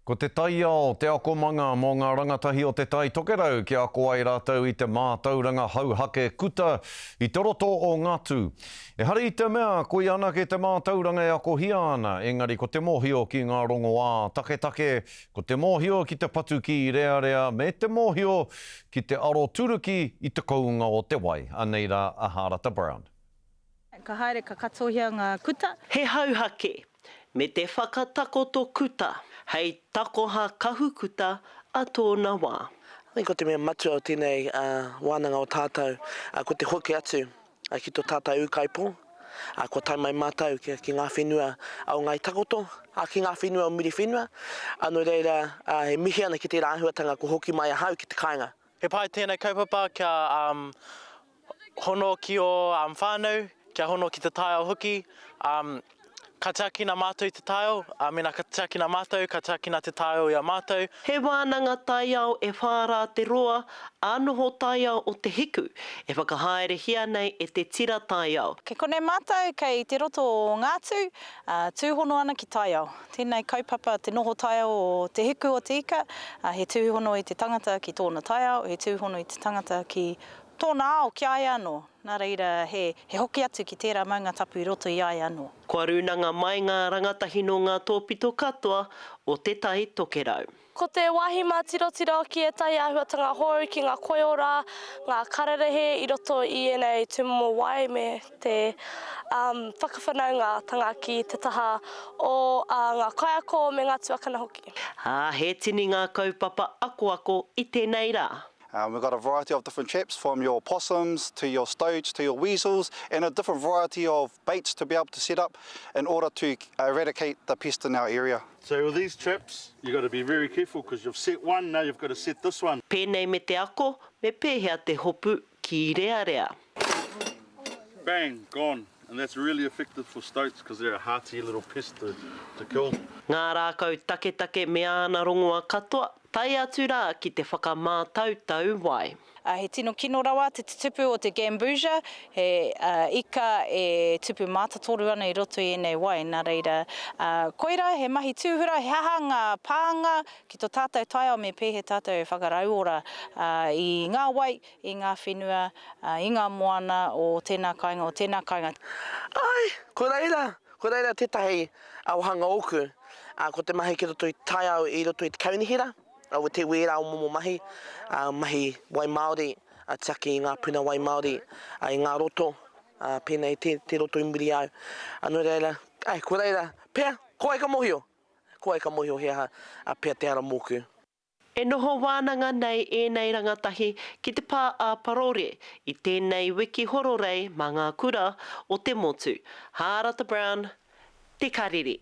Ko te taiao te akomanga mō ngā rangatahi o Te Tai Tokerau kia ako ai rātou i te mātauranga hauhake kuta i te roto o Ngatu. Ehara i te mea koia anake te mātauranga e akohia ana, engari ko te mōhio ki ngā rongoā taketake, ko te mōhio ki te patu kīrearea me te mōhio ki te aroturuki i te kounga o te wai. Anei rā a Hārata Brown. Ka haere ka katohia ngā kuta. He hauhake, me te whakatakoto kuta hei takoha kahukuta a tōna wā. Ko te mea matua o tēnei wānanga o tātou, ko te hoki atu ki tō tātou ūkaipō, kua tae mai mātou ki ngā whenua o Ngāi Takoto, ki ngā whenua o Muriwhenua, nō reira e mihi ana ki tērā āhuatanga kua hoki mai ahau ki te kāinga. He pai tēnei kaupapa kia hono ki ō whānau, kia hono ki te taiao hoki. Ka tiakina mātou i te taiao, mēnā ka tiakina mātou, ka tiakina te taiao i a mātou. He wānanga taiao e whā rā te roa a Noho Taiao o Te Hiku e whakahaerehia nei e te Tira Taiao. Kei konei mātou, kei te roto o Ngātū, tūhono ana ki taiao. Tēnei kaupapa te noho taiao o Te Hiku o Te Ika, he tūhono i te tangata ki tōna taiao, he tūhono i te tangata ki tōna ao, ki a ia anō. Nā reira, he, he hoki atu ki tērā maunga tapu i roto i a ia anō. Kua rūnanga mai ngā rangatahi nō ngā tōpito katoa o Te Tai Tokerau. Ko te wāhi mātirotiro ki ētahi āhuatanga hou ki ngā koiora, ngā kararehe i roto i ēnei tūmomo wai me te whakawhanaungatanga ki te taha o ngā kaiako me ngā tuakana hoki. Ā, he tini ngā kaupapa akoako i tēnei rā. We've got a variety of different traps from your possums to your stoats to your weasels and a different variety of baits to be able to set up in order to eradicate the pest in our area. So with these traps you got to be very careful because you've set one now you've got to set this one. Pēnei me te ako me pēhea te hopu kīrearea. Bang! Gone. And that's really effective for stoats because they're a hearty little pest to, to kill. Ngā rākau taketake me āna rongoa katoa, tae atu rā ki te whakamātautau wai. He tino kino rawa te tutupu o te gambusia, he ika e tupu mātatoru ana i roto i ēnei wai, nā reira, koirā he mahi tūhura, he aha ngā pānga ki tō tātou taiao me pēhea tātou e whakarauora i ngā wai, i ngā whenua, i ngā moana o tēnā kāinga, o tēnā kāinga. Āe, ko reira, ko reira tētahi wāhanga ōku, ko te mahi ki roto i te taiao i roto i te kaunihera. Aua te wērā o momo mahi, mahi wai māori, tiaki i ngā puna wai māori, i ngā roto, pēnei te, te roto i muri au. Nō reira, ai, ko reira, pea, ko wai ka mōhio? Ko wai ka mōhio he aha pea te ara mōku? E noho wānanga nei ēnei rangatahi ki te pā ā-Parore i tēnei wiki hororei mā ngā kura o te motu. Hārata Brown, Te Karere.